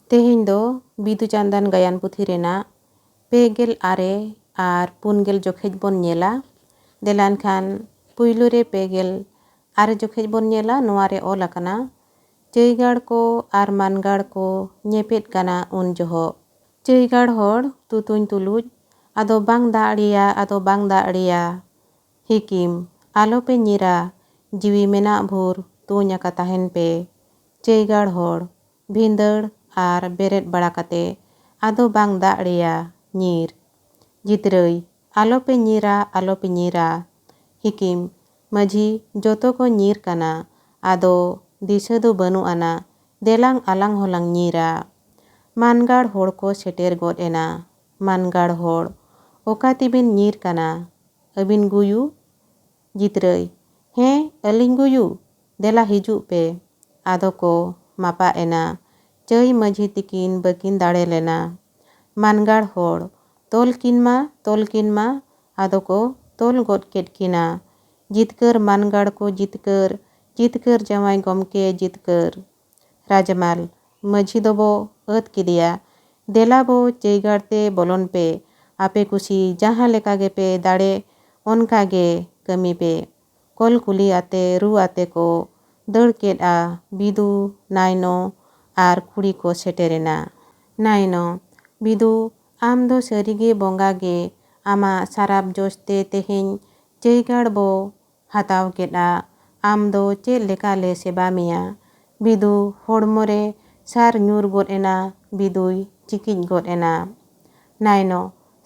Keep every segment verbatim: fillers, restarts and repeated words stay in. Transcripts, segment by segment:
ᱛᱮᱦᱮᱧ ᱫᱚ ᱵᱤᱫᱩ ᱪᱟᱸᱫᱟᱱ ᱜᱟᱭᱟᱱ ᱯᱩᱛᱷᱤ ᱨᱮᱱᱟᱜ ᱯᱮ ᱜᱮᱞ ᱟᱨᱮ ᱟᱨ ᱯᱩᱱ ᱜᱮᱞ ᱡᱚᱠᱷᱮᱡ ᱵᱚᱱ ᱧᱮᱞᱟ᱾ ᱫᱮᱞᱟ ᱮᱱᱠᱷᱟᱱ ᱯᱩᱭᱞᱩ ᱨᱮ ᱯᱮ ᱜᱮᱞ ᱟᱨᱮ ᱡᱚᱠᱷᱮᱡ ᱵᱚᱱ ᱧᱮᱞᱟ, ᱱᱚᱣᱟ ᱨᱮ ᱚᱞ ᱟᱠᱟᱱᱟ, ᱪᱟᱹᱭᱜᱟᱲ ᱠᱚ ᱟᱨ ᱢᱟᱱᱜᱟᱲ ᱠᱚ ᱧᱮᱯᱮᱫ ᱠᱟᱱᱟ ᱩᱱ ᱡᱚᱦᱚᱜ᱾ ᱪᱟᱹᱭᱜᱟᱲ ᱦᱚᱲ ᱛᱩᱛᱩᱧ ᱛᱩᱞᱩᱡ, ᱟᱫᱚ ᱵᱟᱝ ᱫᱟᱜ ᱨᱮᱭᱟ, ᱟᱫᱚ ᱵᱟᱝ ᱫᱟᱜ ᱨᱮᱭᱟ᱾ ᱦᱤᱠᱤᱢ, ᱟᱞᱚᱯᱮ ᱧᱤᱨᱟ, ᱡᱤᱣᱤ ᱢᱮᱱᱟᱜ ᱵᱷᱳᱨ ᱛᱩᱧ ᱟᱠᱟ ᱛᱟᱦᱮᱱ ᱯᱮ᱾ ᱪᱟᱹᱭᱜᱟᱲ ᱦᱚᱲ, ᱵᱷᱤᱸᱫᱟᱹᱲ ᱟᱨ ᱵᱮᱨᱮᱫ ᱵᱟᱲᱟ ᱠᱟᱛᱮ, ᱟᱫᱚ ᱵᱟᱝ ᱫᱟᱜ ᱨᱮᱭᱟ, ᱧᱤᱨ᱾ ᱡᱤᱛᱨᱟᱹᱭ, ᱟᱞᱚᱯᱮ ᱧᱤᱨᱟ, ᱟᱞᱚᱯᱮ ᱧᱤᱨᱟ᱾ ᱦᱤᱠᱤᱢ, ᱢᱟᱹᱡᱷᱤ, ᱡᱚᱛᱚ ᱠᱚ ᱧᱤᱨ ᱠᱟᱱᱟ, ᱟᱫᱚ ᱫᱤᱥᱟᱹ ᱫᱚ ᱵᱟᱹᱱᱩᱜ ᱟᱱᱟ, ᱫᱮᱞᱟᱝ ᱟᱞᱟᱝ ᱦᱚᱸᱞᱟᱝ ᱧᱤᱨᱟ᱾ ᱢᱟᱱᱜᱟᱲ ᱦᱚᱲ ᱠᱚ ᱥᱮᱴᱮᱨ ᱜᱚᱫ ᱮᱱᱟ᱾ ᱢᱟᱱᱜᱟᱲ ᱦᱚᱲ, ᱚᱠᱟ ᱛᱮᱵᱤᱱ ᱧᱤᱨ ᱠᱟᱱᱟ? ᱟᱹᱵᱤᱱ ᱜᱩᱭᱩ? ᱡᱤᱛᱨᱟᱹᱭ, ᱦᱮᱸ, ᱟᱹᱞᱤᱧ ᱜᱩᱭᱩ, ᱫᱮᱞᱟ ᱦᱤᱡᱩᱜ ᱯᱮ᱾ ᱟᱫᱚ ᱠᱚ ᱢᱟᱯᱟᱜ ᱮᱱᱟ᱾ ᱪᱟᱹᱭ ᱢᱟᱹᱡᱷᱤ ᱛᱤᱠᱤᱱ ᱵᱟᱹᱠᱤᱱ ᱫᱟᱲᱮ ᱞᱮᱱᱟ᱾ ᱢᱟᱱᱜᱟᱲ ᱦᱚᱲ, ᱛᱚᱞ ᱠᱤᱱ ᱢᱟ, ᱛᱚᱞ ᱠᱤᱱ ᱢᱟ᱾ ᱟᱫᱚ ᱠᱚ ᱛᱚᱞ ᱜᱚᱫ ᱠᱮᱫ ᱠᱤᱱᱟ᱾ ᱡᱤᱛᱠᱟᱹᱨ ᱢᱟᱱᱜᱟᱲ ᱠᱚ ᱡᱤᱛᱠᱟᱹᱨ, ᱡᱤᱛᱠᱟᱹᱨ ᱡᱟᱶᱟᱭ ᱜᱚᱢᱠᱮ ᱡᱤᱛᱠᱟᱹᱨ᱾ ᱨᱟᱡᱽᱢᱟᱞ, ᱢᱟᱹᱡᱷᱤ ᱫᱚᱵᱚ ᱟᱹᱛ ᱠᱮᱫᱮᱭᱟ᱾ ᱫᱮᱞᱟ ᱵᱚ ᱪᱟᱹᱭᱜᱟᱲ ᱛᱮ ᱵᱚᱞᱚᱱ ᱯᱮ᱾ ᱟᱯᱮ ᱠᱩᱥᱤ ᱡᱟᱦᱟᱸ ᱞᱮᱠᱟ ᱜᱮᱯᱮ ᱫᱟᱲᱮ, ᱚᱱᱠᱟ ᱜᱮ ᱠᱟᱹᱢᱤ ᱯᱮ᱾ ᱠᱚᱞ ᱠᱩᱞᱤ ᱟᱛᱮ, ᱨᱩ ᱟᱛᱮ ᱠᱚ ᱫᱟᱹᱲ ᱠᱮᱫᱼᱟ᱾ ᱵᱤᱫᱩ, ᱱᱟᱭᱱᱚ ᱟᱨ ᱠᱩᱲᱤ ᱠᱚ ᱥᱮᱴᱮᱨᱮᱱᱟ᱾ ᱱᱟᱭᱱᱚ, ᱵᱤᱫᱩ, ᱟᱢ ᱫᱚ ᱥᱟᱹᱨᱤᱜᱮ ᱵᱚᱸᱜᱟ ᱜᱮ᱾ ᱟᱢᱟᱜ ᱥᱟᱨᱟᱯ ᱡᱚᱥ ᱛᱮ ᱛᱮᱦᱮᱧ ᱪᱟᱹᱭᱜᱟᱲ ᱵᱚ ᱦᱟᱛᱟᱣ ᱠᱮᱫᱼᱟ᱾ ᱟᱢ ᱫᱚ ᱪᱮᱫ ᱞᱮᱠᱟ ᱞᱮ ᱥᱮᱵᱟ ᱢᱮᱭᱟ? ᱵᱤᱫᱩ, ᱦᱚᱲᱢᱚ ᱨᱮ ᱥᱟᱨ ᱧᱩᱨ ᱜᱚᱫ ᱮᱱᱟ᱾ ᱵᱤᱫᱩᱭ ᱪᱤᱠᱤᱡ ᱜᱚᱫ ᱮᱱᱟ᱾ ᱱᱟᱭᱱᱚ,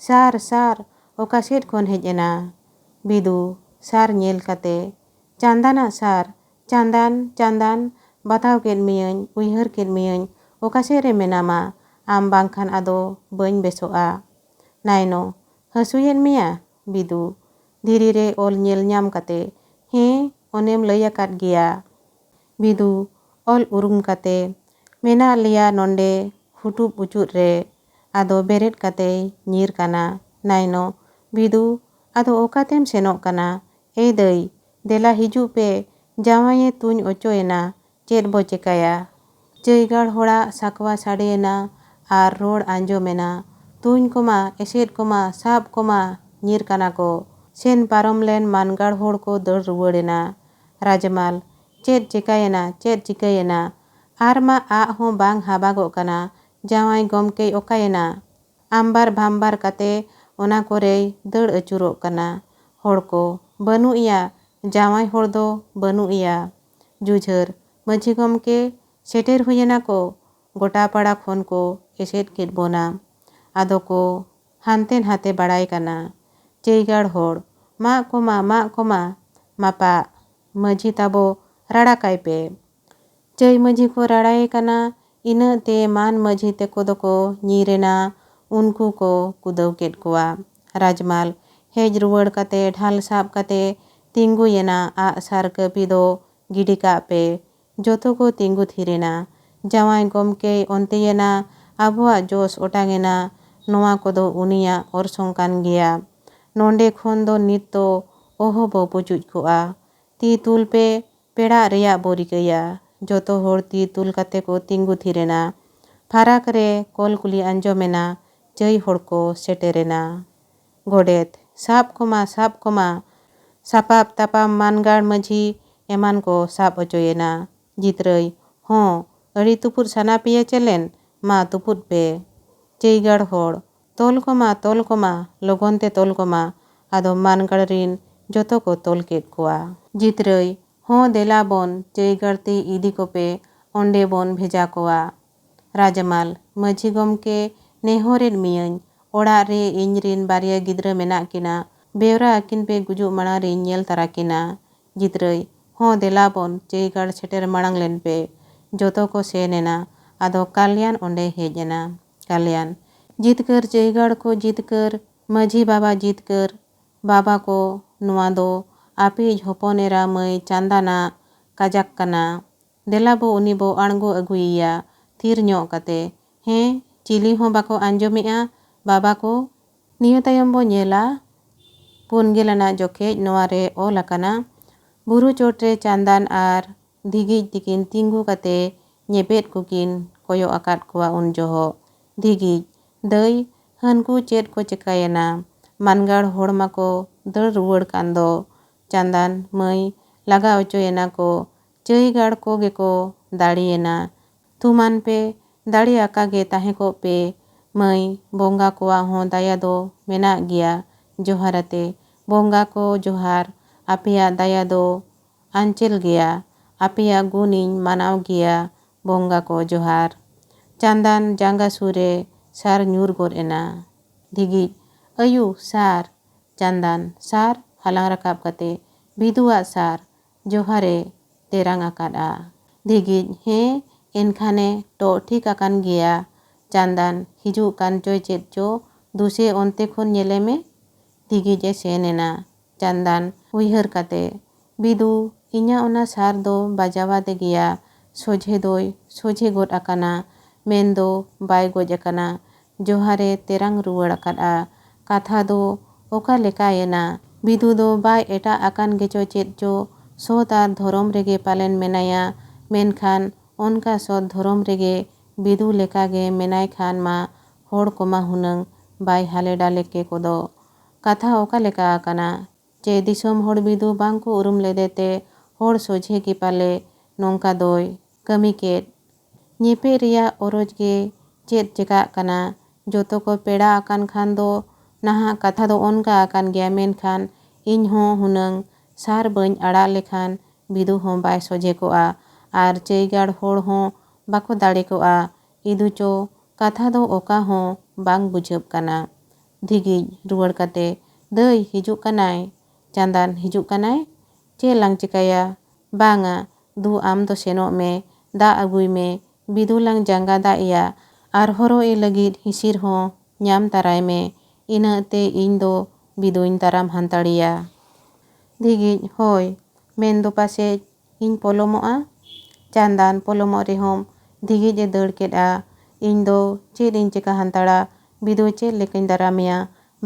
ᱥᱟᱨ, ᱥᱟᱨ, ᱚᱠᱟ ᱥᱮᱫ ᱠᱷᱚᱱ ᱦᱮᱡ ᱮᱱᱟ? ᱵᱤᱫᱩ, ᱥᱟᱨ ᱧᱮᱞ ᱠᱟᱛᱮ, ᱪᱟᱸᱫᱟᱱᱟᱜ ᱥᱟᱨ, ᱪᱟᱸᱫᱟᱱ, ᱪᱟᱸᱫᱟᱱ, ᱵᱟᱛᱟᱣ ᱠᱮᱫ ᱢᱤᱭᱟᱹᱧ, ᱩᱭᱦᱟᱹᱨ ᱠᱮᱫ ᱢᱤᱭᱟᱹᱧ, ᱚᱠᱟ ᱥᱮᱫ ᱨᱮ ᱢᱮᱱᱟᱢᱟ? ᱟᱢ ᱵᱟᱝᱠᱷᱟᱱ ᱟᱫᱚ ᱵᱟᱹᱧ ᱵᱮᱥᱚᱜᱼᱟ᱾ ᱱᱟᱭᱱᱚ, ᱦᱟᱹᱥᱩᱭᱮᱫ ᱢᱮᱭᱟ? ᱵᱤᱫᱩ, ᱫᱷᱤᱨᱤ ᱨᱮ ᱚᱞ ᱧᱮᱞ ᱧᱟᱢ ᱠᱟᱛᱮ, ᱦᱮᱸ, ᱚᱱᱮᱢ ᱞᱟᱹᱭ ᱟᱠᱟᱫ ᱜᱮᱭᱟ᱾ ᱵᱤᱫᱩ, ᱚᱞ ᱩᱨᱩᱢ ᱠᱟᱛᱮ, ᱢᱮᱱᱟᱜ ᱞᱮᱭᱟ ᱱᱚᱰᱮ ᱦᱩᱴᱩᱵ ᱩᱪᱩᱫ ᱨᱮ᱾ ᱟᱫᱚ ᱵᱮᱨᱮᱫ ᱠᱟᱛᱮᱭ ᱧᱤᱨ ᱠᱟᱱᱟ᱾ ᱱᱟᱭᱱᱚ, ᱵᱤᱫᱩ, ᱟᱫᱚ ᱚᱠᱟᱛᱮᱢ ᱥᱮᱱᱚᱜ ᱠᱟᱱᱟ? ᱮ ᱫᱟᱹᱭ, ᱫᱮᱞᱟ ᱦᱤᱡᱩᱜ ᱯᱮ, ᱡᱟᱶᱟᱭᱮ ᱛᱩᱧ ᱚᱪᱚᱭᱮᱱᱟ, ᱪᱮᱫ ᱵᱚ ᱪᱮᱠᱟᱭᱟ? ᱪᱟᱹᱭᱜᱟᱲ ᱦᱚᱲᱟᱜ ᱥᱟᱠᱣᱟ ᱥᱟᱰᱮᱭᱮᱱᱟ ᱟᱨ ᱨᱚᱲ ᱟᱸᱡᱚᱢᱮᱱᱟ, "ᱛᱩᱧ ᱠᱚᱢᱟ, ᱮᱥᱮᱫ ᱠᱚᱢᱟ, ᱥᱟᱵ ᱠᱚᱢᱟ, ᱧᱤᱨ ᱠᱟᱱᱟ ᱠᱚ!" ᱥᱮᱱ ᱯᱟᱨᱚᱢ ᱞᱮᱱ ᱢᱟᱱᱜᱟᱲ ᱦᱚᱲ ᱠᱚ ᱫᱟᱹᱲ ᱨᱩᱣᱟᱹᱲᱮᱱᱟ᱾ ᱨᱟᱡᱽᱢᱟᱞ, "ᱪᱮᱫ ᱪᱤᱠᱟᱹᱭᱮᱱᱟ? ᱪᱮᱫ ᱪᱤᱠᱟᱹᱭᱮᱱᱟ? ᱟᱨ ᱢᱟ ᱟᱜ ᱦᱚᱸ ᱵᱟᱝ ᱦᱟᱵᱟᱜᱚᱜ ᱠᱟᱱᱟ᱾ ᱡᱟᱶᱟᱭ ᱜᱚᱢᱠᱮᱭ ᱚᱠᱟᱭᱮᱱᱟ?" ᱟᱢᱵᱟᱨ ᱵᱷᱟᱢᱵᱟᱨ ᱠᱟᱛᱮ ᱚᱱᱟ ᱠᱚᱨᱮᱭ ᱫᱟᱹᱲ ᱟᱹᱪᱩᱨᱚᱜ ᱠᱟᱱᱟ᱾ ᱦᱚᱲ ᱠᱚ, "ᱵᱟᱹᱱᱩᱜ ᱮᱭᱟ, ᱡᱟᱶᱟᱭ ᱦᱚᱲ ᱫᱚ ᱵᱟᱹᱱᱩᱜ ᱮᱭᱟ!" ᱡᱩᱡᱷᱟᱹᱨ, "ᱢᱟᱹᱡᱷᱤ ᱜᱚᱢᱠᱮ, ᱥᱮᱴᱮᱨ ᱦᱩᱭᱮᱱᱟ ᱠᱚ, ᱜᱚᱴᱟ ᱯᱟᱲᱟ ᱠᱷᱚᱱ ᱠᱚ ᱮᱥᱮᱫ ᱠᱮᱫ ᱵᱚᱱᱟ᱾ ᱟᱫᱚ ᱠᱚ ᱦᱟᱱᱛᱮ ᱱᱟᱛᱮ ᱵᱟᱲᱟᱭ ᱠᱟᱱᱟ᱾ ᱪᱟᱹᱭᱜᱟᱲ ᱦᱚᱲ, ᱢᱟᱜ ᱠᱚᱢᱟ, ᱢᱟᱜ ᱠᱚᱢᱟ, ᱢᱟᱯᱟᱜ, ᱢᱟᱹᱡᱷᱤ ᱛᱟᱵᱚ ᱨᱟᱲᱟ ᱠᱟᱭ ᱯᱮ!" ᱪᱟᱹᱭ ᱢᱟᱹᱡᱷᱤ ᱠᱚ ᱨᱟᱲᱟᱭᱮ ᱠᱟᱱᱟ, ᱤᱱᱟᱹᱜ ᱛᱮ ᱢᱟᱱ ᱢᱟᱹᱡᱷᱤ ᱛᱮᱠᱚ ᱫᱚᱠᱚ ᱧᱤᱨ ᱮᱱᱟ, ᱩᱱᱠᱩ ᱠᱚ ᱠᱩᱫᱟᱹᱣ ᱠᱮᱫ ᱠᱚᱣᱟ᱾ ᱨᱟᱡᱽᱢᱟᱞ ᱦᱮᱡ ᱨᱩᱣᱟᱹᱲ ᱠᱟᱛᱮ ᱰᱷᱟᱞ ᱥᱟᱵ ᱠᱟᱛᱮ ᱛᱤᱸᱜᱩᱭᱮᱱᱟ, ᱟᱜ ᱥᱟᱨ ᱠᱟᱹᱯᱤ ᱫᱚ ᱜᱤᱰᱤ ᱠᱟᱜ ᱯᱮ᱾ ᱡᱚᱛᱚ ᱠᱚ ᱛᱤᱸᱜᱩ ᱛᱷᱤᱨᱮᱱᱟ᱾ ᱡᱟᱶᱟᱭ ᱜᱚᱢᱠᱮᱭ ᱚᱱᱛᱮᱭᱮᱱᱟ, ᱟᱵᱚᱣᱟᱜ ᱡᱚᱥ ᱚᱴᱟᱝᱮᱱᱟ, ᱱᱚᱣᱟ ᱠᱚᱫᱚ ᱩᱱᱤᱭᱟᱜ ᱚᱨᱥᱚᱝ ᱠᱟᱱ ᱜᱮᱭᱟ᱾ ᱱᱚᱸᱰᱮ ᱠᱷᱚᱱ ᱫᱚ ᱱᱤᱛ ᱫᱚ ᱚᱦᱚ ᱵᱚ ᱯᱩᱪᱩᱡ ᱠᱚᱜᱼᱟ᱾ ᱛᱤ ᱛᱩᱞ ᱯᱮ, ᱯᱮᱲᱟᱜ ᱨᱮᱭᱟᱜ ᱵᱚ ᱨᱤᱠᱟᱹᱭᱟ᱾ ᱡᱚᱛᱚ ᱦᱚᱲ ᱛᱤ ᱛᱩᱞ ᱠᱟᱛᱮ ᱠᱚ ᱛᱤᱸᱜᱩ ᱛᱷᱤᱨᱮᱱᱟ᱾ ᱯᱷᱟᱨᱟᱠ ᱨᱮ ᱠᱚᱞ ᱠᱩᱞᱤ ᱟᱸᱡᱚᱢᱮᱱᱟ, ᱪᱟᱹᱭ ᱦᱚᱲ ᱠᱚ ᱥᱮᱴᱮᱨᱮᱱᱟ᱾ ᱜᱚᱰᱮᱛ, ᱥᱟᱵ ᱠᱚᱢᱟ, ᱥᱟᱵ ᱠᱚᱢᱟ᱾ ᱥᱟᱯᱟᱵ ᱛᱟᱯᱟᱢ ᱢᱟᱱᱜᱟᱲ ᱢᱟᱹᱡᱷᱤ ᱮᱢᱟᱱ ᱠᱚ ᱥᱟᱵ ᱚᱪᱚᱭᱮᱱᱟ᱾ ᱡᱤᱛᱨᱟᱹᱭ, ᱦᱚᱸ, ᱟᱹᱰᱤ ᱛᱩᱯᱩᱫ ᱥᱟᱱᱟ ᱯᱮᱭᱟ ᱪᱮᱞᱮᱱ? ᱢᱟ ᱛᱩᱯᱩᱫ ᱯᱮ᱾ ᱪᱟᱹᱭᱜᱟᱲ ᱦᱚᱲ, ᱛᱚᱞ ᱠᱚᱢᱟ, ᱛᱚᱞ ᱠᱚᱢᱟ, ᱞᱚᱜᱚᱱ ᱛᱮ ᱛᱚᱞ ᱠᱚᱢᱟ᱾ ᱟᱫᱚ ᱢᱟᱱᱜᱟᱲ ᱨᱤᱱ ᱡᱚᱛᱚ ᱠᱚ ᱛᱚᱞ ᱠᱮᱫ ᱠᱚᱣᱟ᱾ ᱡᱤᱛᱨᱟᱹᱭ, ᱦᱚᱸ, ᱫᱮᱞᱟ ᱵᱚᱱ, ᱪᱟᱹᱭᱜᱟᱲ ᱛᱮ ᱤᱫᱤ ᱠᱚᱯᱮ, ᱚᱸᱰᱮ ᱵᱚᱱ ᱵᱷᱮᱡᱟ ᱠᱚᱣᱟ᱾ ᱨᱟᱡᱽᱢᱟᱞ, ᱢᱟᱹᱡᱷᱤ ᱜᱚᱢᱠᱮ, ᱱᱮᱦᱚᱨᱮᱫ ᱢᱤᱭᱟᱹᱧ, ᱚᱲᱟᱜ ᱨᱮ ᱤᱧ ᱨᱤᱱ ᱵᱟᱨᱭᱟ ᱜᱤᱫᱽᱨᱟᱹ ᱢᱮᱱᱟᱜ ᱠᱤᱱᱟ, ᱵᱮᱣᱨᱟ ᱟᱹᱠᱤᱱ ᱯᱮ ᱜᱩᱡᱩᱜ ᱢᱟᱲᱟᱝ ᱨᱤᱧ ᱧᱮᱞ ᱛᱟᱨᱟ ᱠᱤᱱᱟ᱾ ᱡᱤᱛᱨᱟᱹᱭ, ᱦᱚᱸ, ᱫᱮᱞᱟ ᱵᱚᱱ, ᱪᱟᱹᱭᱜᱟᱲ ᱥᱮᱴᱮᱨ ᱢᱟᱲᱟᱝ ᱞᱮᱱ ᱯᱮ᱾ ᱡᱚᱛᱚ ᱠᱚ ᱥᱮᱱ ᱮᱱᱟ᱾ ᱟᱫᱚ ᱠᱟᱞᱭᱟᱱ ᱚᱸᱰᱮ ᱦᱮᱡ ᱮᱱᱟ᱾ ᱠᱟᱞᱭᱟᱱ, ᱡᱤᱛᱠᱟᱹᱨ ᱪᱟᱹᱭᱜᱟᱲ ᱠᱚ ᱡᱤᱛᱠᱟᱹᱨ, ᱢᱟᱹᱡᱷᱤ ᱵᱟᱵᱟ ᱡᱤᱛᱠᱟᱹᱨ᱾ ᱵᱟᱵᱟ ᱠᱚ, ᱱᱚᱣᱟ ᱫᱚ ᱟᱯᱮᱭᱤᱡ ᱦᱚᱯᱚᱱ ᱮᱨᱟ ᱢᱟᱹᱭ ᱪᱟᱸᱫᱟᱱᱟᱜ ᱠᱟᱡᱟᱠ ᱠᱟᱱᱟ᱾ ᱫᱮᱞᱟ ᱵᱚ ᱩᱱᱤ ᱵᱚ ᱟᱬᱜᱚ ᱟᱹᱜᱩᱭᱮᱭᱟ ᱛᱷᱤᱨ ᱧᱚᱜ ᱠᱟᱛᱮ᱾ ᱦᱮᱸ, ᱪᱤᱞᱤ ᱦᱚᱸ ᱵᱟᱠᱚ ᱟᱸᱡᱚᱢᱮᱜᱼᱟ ᱵᱟᱵᱟ ᱠᱚ᱾ ᱱᱤᱭᱟᱹ ᱛᱟᱭᱚᱢ ᱵᱚ ᱧᱮᱞᱟ ᱯᱩᱱ ᱜᱮᱞ ᱟᱱᱟᱜ ᱡᱚᱠᱷᱮᱡ ᱱᱚᱣᱟ ᱨᱮ ᱚᱞ ᱟᱠᱟᱱᱟ, ᱵᱩᱨᱩ ᱪᱚᱴ ᱨᱮ ᱪᱟᱸᱫᱟᱱ ᱟᱨ ᱫᱷᱤᱜᱤᱡ ᱛᱤᱠᱤᱱ ᱛᱤᱸᱜᱩ ᱠᱟᱛᱮ ᱧᱮᱯᱮᱫ ᱠᱚᱠᱤᱱ ᱠᱚᱭᱚᱜ ᱟᱠᱟᱫ ᱠᱚᱣᱟ ᱩᱱ ᱡᱚᱦᱚᱜ᱾ ᱫᱷᱤᱜᱤᱡ, ᱫᱟᱹᱭ, ᱦᱟᱹᱱᱠᱩ ᱪᱮᱫ ᱠᱚ ᱪᱮᱠᱟᱭᱮᱱᱟ? ᱢᱟᱱᱜᱟᱲ ᱦᱚᱲ ᱢᱟᱠᱚ ᱫᱟᱹᱲ ᱨᱩᱣᱟᱹᱲ ᱠᱟᱱ ᱫᱚ᱾ ᱪᱟᱸᱫᱟᱱ, ᱢᱟᱹᱭ, ᱞᱟᱜᱟ ᱚᱪᱚᱭᱮᱱᱟ ᱠᱚ᱾ ᱪᱟᱹᱭ ᱜᱟᱲ ᱠᱚ ᱜᱮᱠᱚ ᱫᱟᱲᱮᱭᱮᱱᱟ᱾ ᱛᱷᱩᱢᱟᱱ ᱯᱮ, ᱫᱟᱲᱮ ᱟᱠᱟ ᱜᱮ ᱛᱟᱦᱮᱸ ᱠᱚᱜ ᱯᱮ᱾ ᱢᱟᱹᱭ, ᱵᱚᱸᱜᱟ ᱠᱚᱣᱟᱜ ᱦᱚᱸ ᱫᱟᱭᱟ ᱫᱚ ᱢᱮᱱᱟᱜ ᱜᱮᱭᱟ᱾ ᱡᱚᱦᱟᱨ ᱟᱛᱮ, ᱵᱚᱸᱜᱟ ᱠᱚ ᱡᱚᱦᱟᱨ, ᱟᱯᱮᱭᱟᱜ ᱫᱟᱭᱟ ᱫᱚ ᱟᱧᱪᱮᱞ ᱜᱮᱭᱟ, ᱟᱯᱮᱭᱟᱜ ᱜᱩᱱᱤᱧ ᱢᱟᱱᱟᱣ ᱜᱮᱭᱟ, ᱵᱚᱸᱜᱟ ᱠᱚ ᱡᱚᱦᱟᱨ᱾ ᱪᱟᱸᱫᱟᱱ ᱡᱟᱸᱜᱟ ᱥᱩᱨ ᱨᱮ ᱥᱟᱨ ᱧᱩᱨ ᱜᱚᱫ ᱮᱱᱟ᱾ ᱫᱷᱤᱜᱤᱡ, ᱟᱭᱩ, ᱥᱟᱨ! ᱪᱟᱸᱫᱟᱱ, ᱥᱟᱨ ᱦᱟᱞᱟᱝ ᱨᱟᱠᱟᱵ ᱠᱟᱛᱮ, ᱵᱤᱫᱩᱣᱟᱜ ᱥᱟᱨ, ᱡᱚᱦᱟᱨᱮ ᱛᱮᱨᱟᱝ ᱟᱠᱟᱫᱼᱟ᱾ ᱫᱷᱤᱜᱤᱡ, ᱦᱮᱸ, ᱮᱱᱠᱷᱟᱱᱮ ᱴᱚᱜ ᱴᱷᱤᱠ ᱟᱠᱟᱱ ᱜᱮᱭᱟ᱾ ᱪᱟᱸᱫᱟᱱ, ᱦᱤᱡᱩᱜ ᱠᱟᱱ ᱪᱚᱭ ᱪᱮᱫ ᱪᱚ, ᱫᱩᱥᱮ ᱚᱱᱛᱮ ᱠᱷᱚᱱ ᱧᱮᱞᱮ ᱢᱮ᱾ ᱫᱷᱤᱜᱤᱡ ᱮ ᱥᱮᱱ ᱮᱱᱟ᱾ ᱪᱟᱸᱫᱟᱱ, ᱩᱭᱦᱟᱹᱨ ᱠᱟᱛᱮ, ᱵᱤᱫᱩ, ᱤᱧᱟᱹᱜ ᱚᱱᱟ ᱥᱟᱨ ᱫᱚ ᱵᱟᱡᱟᱣᱟᱫᱮ ᱜᱮᱭᱟ᱾ ᱥᱚᱡᱷᱮ ᱫᱚᱭ ᱥᱚᱡᱷᱮ ᱜᱚᱫ ᱟᱠᱟᱱᱟ, ᱢᱮᱱᱫᱚ ᱵᱟᱭ ᱜᱚᱡ ᱟᱠᱟᱱᱟ᱾ ᱡᱚᱦᱟᱨᱮ ᱛᱮᱨᱟᱝ ᱨᱩᱣᱟᱹᱲ ᱟᱠᱟᱫᱼᱟ᱾ ᱠᱟᱛᱷᱟ ᱫᱚ ᱚᱠᱟ ᱞᱮᱠᱟᱭᱮᱱᱟ? ᱵᱤᱫᱩ ᱫᱚ ᱵᱟᱭ ᱮᱴᱟᱜ ᱟᱠᱟᱱ ᱜᱮᱪᱚ ᱪᱮᱫ ᱪᱚ, ᱥᱚᱛ ᱟᱨ ᱫᱷᱚᱨᱚᱢ ᱨᱮᱜᱮ ᱯᱟᱞᱮᱱ ᱢᱮᱱᱟᱭᱟ᱾ ᱢᱮᱱᱠᱷᱟᱱ ᱚᱱᱠᱟ ᱥᱚᱛ ᱫᱷᱚᱨᱚᱢ ᱨᱮᱜᱮ ᱵᱤᱫᱩ ᱞᱮᱠᱟᱜᱮ ᱢᱮᱱᱟᱭ ᱠᱷᱟᱱ ᱢᱟ ᱦᱚᱲ ᱠᱚᱢᱟ ᱦᱩᱱᱟᱹᱝ ᱵᱟᱭ ᱦᱟᱞᱮ ᱰᱟᱞᱮ ᱠᱮ ᱠᱚᱫᱚ᱾ ᱠᱟᱛᱷᱟ ᱚᱠᱟ ᱞᱮᱠᱟ ᱟᱠᱟᱱᱟ? ᱪᱮ ᱫᱤᱥᱚᱢ ᱦᱚᱲ ᱵᱤᱫᱩ ᱵᱟᱝ ᱠᱚ ᱩᱨᱩᱢ ᱞᱮᱫᱮ ᱛᱮ ᱦᱚᱲ ᱥᱚᱡᱷᱮ ᱜᱮ ᱯᱟᱞᱮ ᱱᱚᱝᱠᱟ ᱫᱚᱭ ᱠᱟᱹᱢᱤ ᱠᱮᱫ? ᱧᱮᱯᱮᱫ ᱨᱮᱭᱟᱜ ᱚᱨᱚᱡᱽ ᱜᱮ ᱪᱮᱫ ᱪᱮᱠᱟᱜ ᱠᱟᱱᱟ? ᱡᱚᱛᱚ ᱠᱚ ᱯᱮᱲᱟ ᱟᱠᱟᱱ ᱠᱷᱟᱱ ᱫᱚ ᱱᱟᱦᱟᱜ ᱠᱟᱛᱷᱟ ᱫᱚ ᱚᱱᱠᱟ ᱟᱠᱟᱱ ᱜᱮᱭᱟ, ᱢᱮᱱᱠᱷᱟᱱ ᱤᱧ ᱦᱚᱸ ᱦᱩᱱᱟᱹᱝ ᱥᱟᱨ ᱵᱟᱹᱧ ᱟᱲᱟᱜ ᱞᱮᱠᱷᱟᱱ ᱵᱤᱫᱩ ᱦᱚᱸ ᱵᱟᱭ ᱥᱚᱡᱷᱮ ᱠᱚᱜᱼᱟ ᱟᱨ ᱪᱟᱹᱭᱜᱟᱲ ᱦᱚᱲ ᱦᱚᱸ ᱵᱟᱠᱚ ᱫᱟᱲᱮ ᱠᱚᱜᱼᱟ᱾ ᱤᱫᱩ ᱪᱚ ᱠᱟᱛᱷᱟ ᱫᱚ ᱚᱠᱟ ᱦᱚᱸ ᱵᱟᱝ ᱵᱩᱡᱷᱟᱹᱜ ᱠᱟᱱᱟ᱾ ᱫᱷᱤᱜᱤᱡ ᱨᱩᱣᱟᱹᱲ ᱠᱟᱛᱮ, ᱫᱟᱹᱭ ᱦᱤᱡᱩᱜ ᱠᱟᱱᱟᱭ᱾ ᱪᱟᱸᱫᱟᱱ ᱦᱤᱡᱩᱜ ᱠᱟᱱᱟᱭ? ᱪᱮᱫ ᱞᱟᱝ ᱪᱤᱠᱟᱹᱭᱟ? ᱵᱟᱝᱟ, ᱫᱩ ᱟᱢ ᱫᱚ ᱥᱮᱱᱚᱜ ᱢᱮ, ᱫᱟᱜ ᱟᱹᱜᱩᱭ ᱢᱮ, ᱵᱤᱫᱩ ᱞᱟᱝ ᱡᱟᱸᱜᱟ ᱫᱟᱜ ᱮᱭᱟ, ᱟᱨ ᱦᱚᱨᱚᱜ ᱮ ᱞᱟᱹᱜᱤᱫ ᱦᱤᱥᱤᱨ ᱦᱚᱸ ᱧᱟᱢ ᱛᱟᱨᱟᱭ ᱢᱮ, ᱤᱱᱟᱹᱜ ᱛᱮ ᱤᱧ ᱫᱚ ᱵᱤᱫᱩᱧ ᱫᱟᱨᱟᱢ ᱦᱟᱱᱛᱟᱲᱮᱭᱟ᱾ ᱫᱷᱤᱜᱤᱡ, ᱦᱳᱭ, ᱢᱮᱱ ᱫᱚ ᱯᱟᱥᱮᱡ ᱤᱧ ᱯᱚᱞᱚᱢᱚᱜᱼᱟ᱾ ᱪᱟᱸᱫᱟᱱ, ᱯᱚᱞᱚᱢᱚᱜ ᱨᱮᱦᱚᱸᱢ᱾ ᱫᱷᱤᱜᱤᱡ ᱮ ᱫᱟᱹᱲ ᱠᱮᱫᱼᱟ᱾ ᱤᱧ ᱫᱚ ᱪᱮᱫ ᱤᱧ ᱪᱮᱠᱟ ᱦᱟᱱᱛᱟᱲᱟ? ᱵᱤᱫᱩ ᱪᱮᱫ ᱞᱮᱠᱟᱧ ᱫᱟᱨᱟᱢᱮᱭᱟ?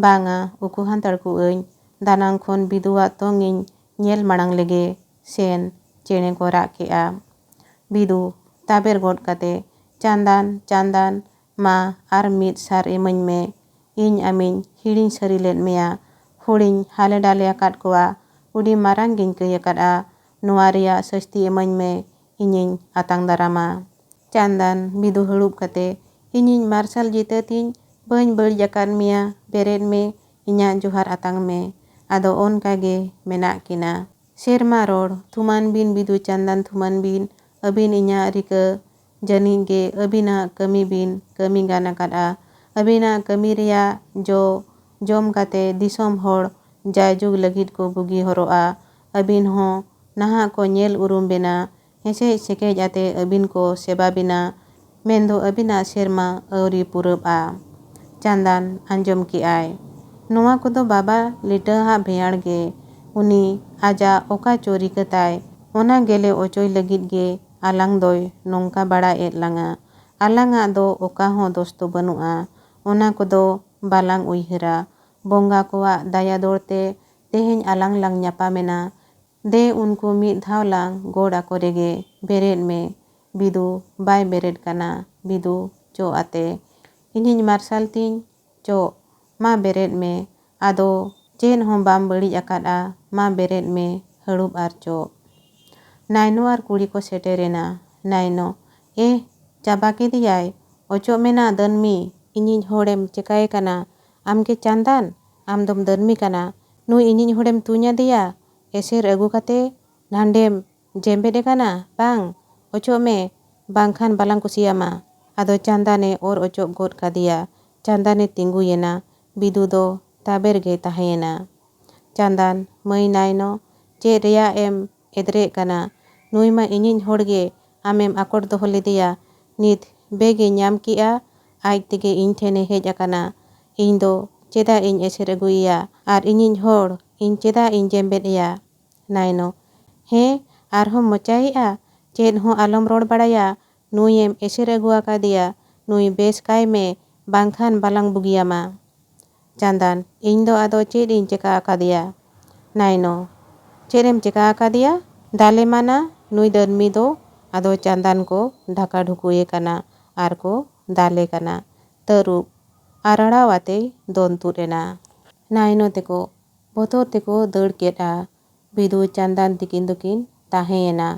ᱵᱟᱝᱟ, ᱩᱠᱩ ᱦᱟᱱᱛᱟᱲ ᱠᱚᱜ ᱟᱹᱧ᱾ ᱫᱟᱱᱟᱝ ᱠᱷᱚᱱ ᱵᱤᱫᱩᱣᱟᱜ ᱛᱚᱝ ᱤᱧ ᱧᱮᱞ ᱢᱟᱲᱟᱝ ᱞᱮᱜᱮ᱾ ᱥᱮᱱ, ᱪᱮᱬᱮ ᱠᱚ ᱨᱟᱜ ᱠᱮᱫᱼᱟ᱾ ᱵᱤᱫᱩ, ᱛᱟᱵᱮᱨ ᱜᱚᱫ ᱠᱟᱛᱮ, "ᱪᱟᱸᱫᱟᱱ, ᱪᱟᱸᱫᱟᱱ, ᱢᱟ ᱟᱨ ᱢᱤᱫ ᱥᱟᱨ ᱤᱢᱟᱹᱧ ᱢᱮ᱾ ᱤᱧ ᱟᱢᱤᱧ ᱦᱤᱲᱤᱧ ᱥᱟᱹᱨᱤ ᱞᱮᱫ ᱢᱮᱭᱟ᱾ ᱦᱚᱲᱤᱧ ᱦᱟᱞᱮ ᱰᱟᱞᱮ ᱟᱠᱟᱫ ᱠᱚᱣᱟ, ᱟᱹᱰᱤ ᱢᱟᱨᱟᱝ ᱜᱤᱧ ᱠᱟᱹᱭ ᱟᱠᱟᱫᱼᱟ᱾ ᱱᱚᱣᱟ ᱨᱮᱭᱟᱜ ᱥᱟᱹᱥᱛᱤ ᱤᱢᱟᱹᱧ ᱢᱮ, ᱤᱧᱤᱧ ᱟᱛᱟᱝ ᱫᱟᱨᱟᱢᱟ᱾" ᱪᱟᱸᱫᱟᱱ ᱵᱤᱫᱩ ᱦᱟᱹᱲᱩᱵ ᱠᱟᱛᱮ, "ᱤᱧᱤᱧ ᱢᱟᱨᱥᱟᱞ ᱡᱤᱛᱟᱹ ᱛᱤᱧ, ᱵᱟᱹᱧ ᱵᱟᱹᱲᱤᱡ ᱟᱠᱟᱫ ᱢᱮᱭᱟ, ᱵᱮᱨᱮᱫ ᱢᱮ, ᱤᱧᱟᱜ ᱡᱚᱦᱟᱨ ᱟᱛᱟᱝ ᱢᱮ᱾" ᱟᱫᱚ ᱚᱱᱠᱟ ᱜᱮ ᱢᱮᱱᱟᱜ ᱠᱤᱱᱟ᱾ ᱥᱮᱨᱢᱟ ᱨᱚᱲ, ᱛᱷᱩᱢᱟᱱ ᱵᱤᱱ ᱵᱤᱫᱩ ᱪᱟᱸᱫᱟᱱ ᱛᱷᱩᱢᱟᱱ ᱵᱤᱱ, ᱟᱹᱵᱤᱱ ᱤᱧᱟᱜ ᱨᱤᱠᱟᱹ ᱡᱟᱹᱱᱤᱡ ᱜᱮ ᱟᱹᱵᱤᱱᱟᱜ ᱠᱟᱹᱢᱤ ᱵᱤᱱ ᱠᱟᱹᱢᱤ ᱜᱟᱱ ᱟᱠᱟᱫᱼᱟ᱾ ᱟᱹᱵᱤᱱᱟᱜ ᱠᱟᱹᱢᱤ ᱨᱮᱭᱟᱜ ᱡᱚ ᱡᱚᱢ ᱠᱟᱛᱮ ᱫᱤᱥᱚᱢ ᱦᱚᱲ ᱡᱟᱭᱡᱩᱜᱽ ᱞᱟᱹᱜᱤᱫ ᱠᱚ ᱵᱩᱜᱤ ᱦᱚᱨᱚᱜᱼᱟ᱾ ᱟᱹᱵᱤᱱ ᱦᱚᱸ ᱱᱟᱦᱟᱜ ᱠᱚ ᱧᱮᱞ ᱩᱨᱩᱢ ᱵᱮᱱᱟ, ᱦᱮᱸᱥᱮᱡ ᱥᱮᱠᱮᱡ ᱟᱛᱮ ᱟᱹᱵᱤᱱ ᱠᱚ ᱥᱮᱵᱟ ᱵᱮᱱᱟ, ᱢᱮᱱᱫᱚ ᱟᱹᱵᱤᱱᱟᱜ ᱥᱮᱨᱢᱟ ᱟᱹᱣᱨᱤ ᱯᱩᱨᱟᱹᱵᱼᱟ᱾ ᱪᱟᱸᱫᱟᱱ ᱟᱸᱡᱚᱢ ᱠᱮᱜᱼᱟᱭ, ᱱᱚᱣᱟ ᱠᱚᱫᱚ ᱵᱟᱵᱟ ᱞᱤᱴᱟᱹ ᱦᱟᱜ ᱵᱷᱮᱭᱟᱲ ᱜᱮ᱾ ᱩᱱᱤ ᱟᱡᱟᱜ ᱚᱠᱟ ᱪᱚ ᱨᱤᱠᱟᱹ ᱛᱟᱭ, ᱚᱱᱟ ᱜᱮᱞᱮ ᱚᱪᱚᱭ ᱞᱟᱹᱜᱤᱫ ᱜᱮ ᱟᱞᱟᱝ ᱫᱚᱭ ᱱᱚᱝᱠᱟ ᱵᱟᱲᱟ ᱮᱫ ᱞᱟᱝᱟ᱾ ᱟᱞᱟᱝᱟᱜ ᱫᱚ ᱚᱠᱟ ᱦᱚᱸ ᱫᱳᱥ ᱫᱚ ᱵᱟᱹᱱᱩᱜᱼᱟ, ᱚᱱᱟ ᱠᱚᱫᱚ ᱵᱟᱞᱟᱝ ᱩᱭᱦᱟᱹᱨᱟ᱾ ᱵᱚᱸᱜᱟ ᱠᱚᱣᱟᱜ ᱫᱟᱭᱟ ᱫᱚᱲ ᱛᱮ ᱛᱮᱦᱮᱧ ᱟᱞᱟᱝ ᱞᱟᱝ ᱧᱟᱯᱟᱢᱮᱱᱟ᱾ ᱫᱮ, ᱩᱱᱠᱩ ᱢᱤᱫ ᱫᱷᱟᱣ ᱞᱟᱝ ᱜᱚᱲ ᱟᱠᱚ ᱨᱮᱜᱮ᱾ ᱵᱮᱨᱮᱫ ᱢᱮ᱾ ᱵᱤᱫᱩ ᱵᱟᱭ ᱵᱮᱨᱮᱫ ᱠᱟᱱᱟ᱾ ᱵᱤᱫᱩ ᱪᱚᱜ ᱟᱛᱮ, "ᱤᱧᱤᱧ ᱢᱟᱨᱥᱟᱞ ᱛᱤᱧ, ᱪᱚᱜ, ᱢᱟ ᱵᱮᱨᱮᱫ ᱢᱮ᱾ ᱟᱫᱚ ᱪᱮᱫ ᱦᱚᱸ ᱵᱟᱢ ᱵᱟᱹᱲᱤᱡ ᱟᱠᱟᱫᱼᱟ, ᱢᱟ ᱵᱮᱨᱮᱫ ᱢᱮ, ᱦᱟᱹᱲᱩᱵ ᱟᱨ ᱪᱚᱜ᱾" ᱱᱟᱭᱱᱚ ᱟᱨ ᱠᱩᱲᱤ ᱠᱚ ᱥᱮᱴᱮᱨᱮᱱᱟ᱾ ᱱᱟᱭᱱᱚ, "ᱮᱦ, ᱪᱟᱵᱟ ᱠᱮᱫᱮᱭᱟᱭ᱾ ᱚᱪᱚᱜ ᱢᱮᱱᱟ ᱫᱟᱹᱱᱢᱤ, ᱤᱧᱤᱡ ᱦᱚᱲᱮᱢ ᱪᱮᱠᱟᱭᱮ ᱠᱟᱱᱟ? ᱟᱢ ᱜᱮ ᱪᱟᱸᱫᱟᱱ, ᱟᱢ ᱫᱚᱢ ᱫᱟᱹᱱᱢᱤ ᱠᱟᱱᱟ᱾ ᱱᱩᱭ ᱤᱧᱤᱡ ᱦᱚᱲᱮᱢ ᱛᱩᱧ ᱟᱫᱮᱭᱟ, ᱮᱥᱮᱨ ᱟᱹᱜᱩ ᱠᱟᱛᱮ ᱱᱟᱱᱰᱮᱢ ᱡᱮᱢᱵᱮᱫ ᱮ ᱠᱟᱱᱟ ᱵᱟᱝ? ᱚᱪᱚᱜ ᱢᱮ, ᱵᱟᱝᱠᱷᱟᱱ ᱵᱟᱞᱟᱝ ᱠᱩᱥᱤᱭᱟᱢᱟ᱾" ᱟᱫᱚ ᱪᱟᱸᱫᱟᱱᱮ ᱚᱨ ᱚᱪᱚᱜ ᱜᱚᱫ ᱠᱟᱫᱮᱭᱟ᱾ ᱪᱟᱸᱫᱟᱱᱮ ᱛᱤᱸᱜᱩᱭᱮᱱᱟ᱾ ᱵᱤᱫᱩ ᱫᱚ ᱛᱟᱵᱮᱨ ᱜᱮ ᱛᱟᱦᱮᱸᱭᱮᱱᱟ᱾ ᱪᱟᱸᱫᱟᱱ, ᱢᱟᱹᱭ ᱱᱟᱭᱱᱚ, ᱪᱮᱫ ᱨᱮᱭᱟᱜ ᱮᱢ ᱮᱫᱽᱨᱮᱜ ᱠᱟᱱᱟ? ᱱᱩᱭ ᱢᱟ ᱤᱧᱤᱡ ᱦᱚᱲ ᱜᱮ, ᱟᱢᱮᱢ ᱟᱠᱚᱴ ᱫᱚᱦᱚ ᱞᱮᱫᱮᱭᱟ᱾ ᱱᱤᱛ ᱵᱮᱜᱽ ᱮ ᱧᱟᱢ ᱠᱮᱜᱼᱟ, ᱟᱡ ᱛᱮᱜᱮ ᱤᱧ ᱴᱷᱮᱱᱮ ᱦᱮᱡ ᱟᱠᱟᱱᱟ᱾ ᱤᱧ ᱫᱚ ᱪᱮᱫᱟᱜ ᱤᱧ ᱮᱥᱮᱨ ᱟᱹᱜᱩᱭᱮᱭᱟ? ᱟᱨ ᱤᱧᱤᱡ ᱦᱚᱲ ᱤᱧ ᱪᱮᱫᱟᱜ ᱤᱧ ᱡᱮᱢᱵᱮᱫ ᱮᱭᱟ? ᱱᱟᱭᱱᱚ, ᱦᱮᱸ, ᱟᱨᱦᱚᱸᱢ ᱢᱚᱪᱟᱭᱮᱜᱼᱟ? ᱪᱮᱫ ᱦᱚᱸ ᱟᱞᱚᱢ ᱨᱚᱲ ᱵᱟᱲᱟᱭᱟ᱾ ᱱᱩᱭᱮᱢ ᱮᱥᱮᱨ ᱟᱹᱜᱩ ᱟᱠᱟᱫᱮᱭᱟ᱾ ᱱᱩᱭ ᱵᱮᱥ ᱠᱟᱭ ᱢᱮ, ᱵᱟᱝᱠᱷᱟᱱ ᱵᱟᱞᱟᱝ ᱵᱩᱜᱤᱭᱟᱢᱟ᱾ ᱪᱟᱸᱫᱟᱱ, ᱤᱧ ᱫᱚ ᱟᱫᱚ ᱪᱮᱫ ᱤᱧ ᱪᱮᱠᱟ ᱟᱠᱟᱫᱮᱭᱟ? ᱱᱟᱭᱱᱚ, ᱪᱮᱫ ᱮᱢ ᱪᱮᱠᱟ ᱟᱠᱟᱫᱮᱭᱟ? ᱫᱟᱞᱮ ᱢᱟᱱᱟ, ᱱᱩᱭ ᱫᱟᱹᱱᱢᱤ ᱫᱚ ᱟᱫᱚ ᱪᱟᱸᱫᱟᱱ ᱠᱚ ᱰᱷᱟᱠᱟ ᱰᱷᱩᱠᱩᱭᱮ ᱠᱟᱱᱟ ᱟᱨ ᱠᱚ ᱫᱟᱞᱮ ᱠᱟᱱᱟ᱾ ᱛᱟᱹᱨᱩᱵ ᱟᱨᱟᱲᱟᱣ ᱟᱛᱮᱭ ᱫᱚᱱ ᱛᱩᱫ ᱮᱱᱟ᱾ ᱱᱟᱭᱱᱚ ᱛᱮᱠᱚ ᱵᱚᱛᱚᱨ ᱛᱮᱠᱚ ᱫᱟᱹᱲ ᱠᱮᱫᱼᱟ᱾ ᱵᱤᱫᱩ ᱪᱟᱸᱫᱟᱱ ᱛᱤᱠᱤᱱ ᱫᱚᱠᱤᱱ ᱛᱟᱦᱮᱸᱭᱮᱱᱟ᱾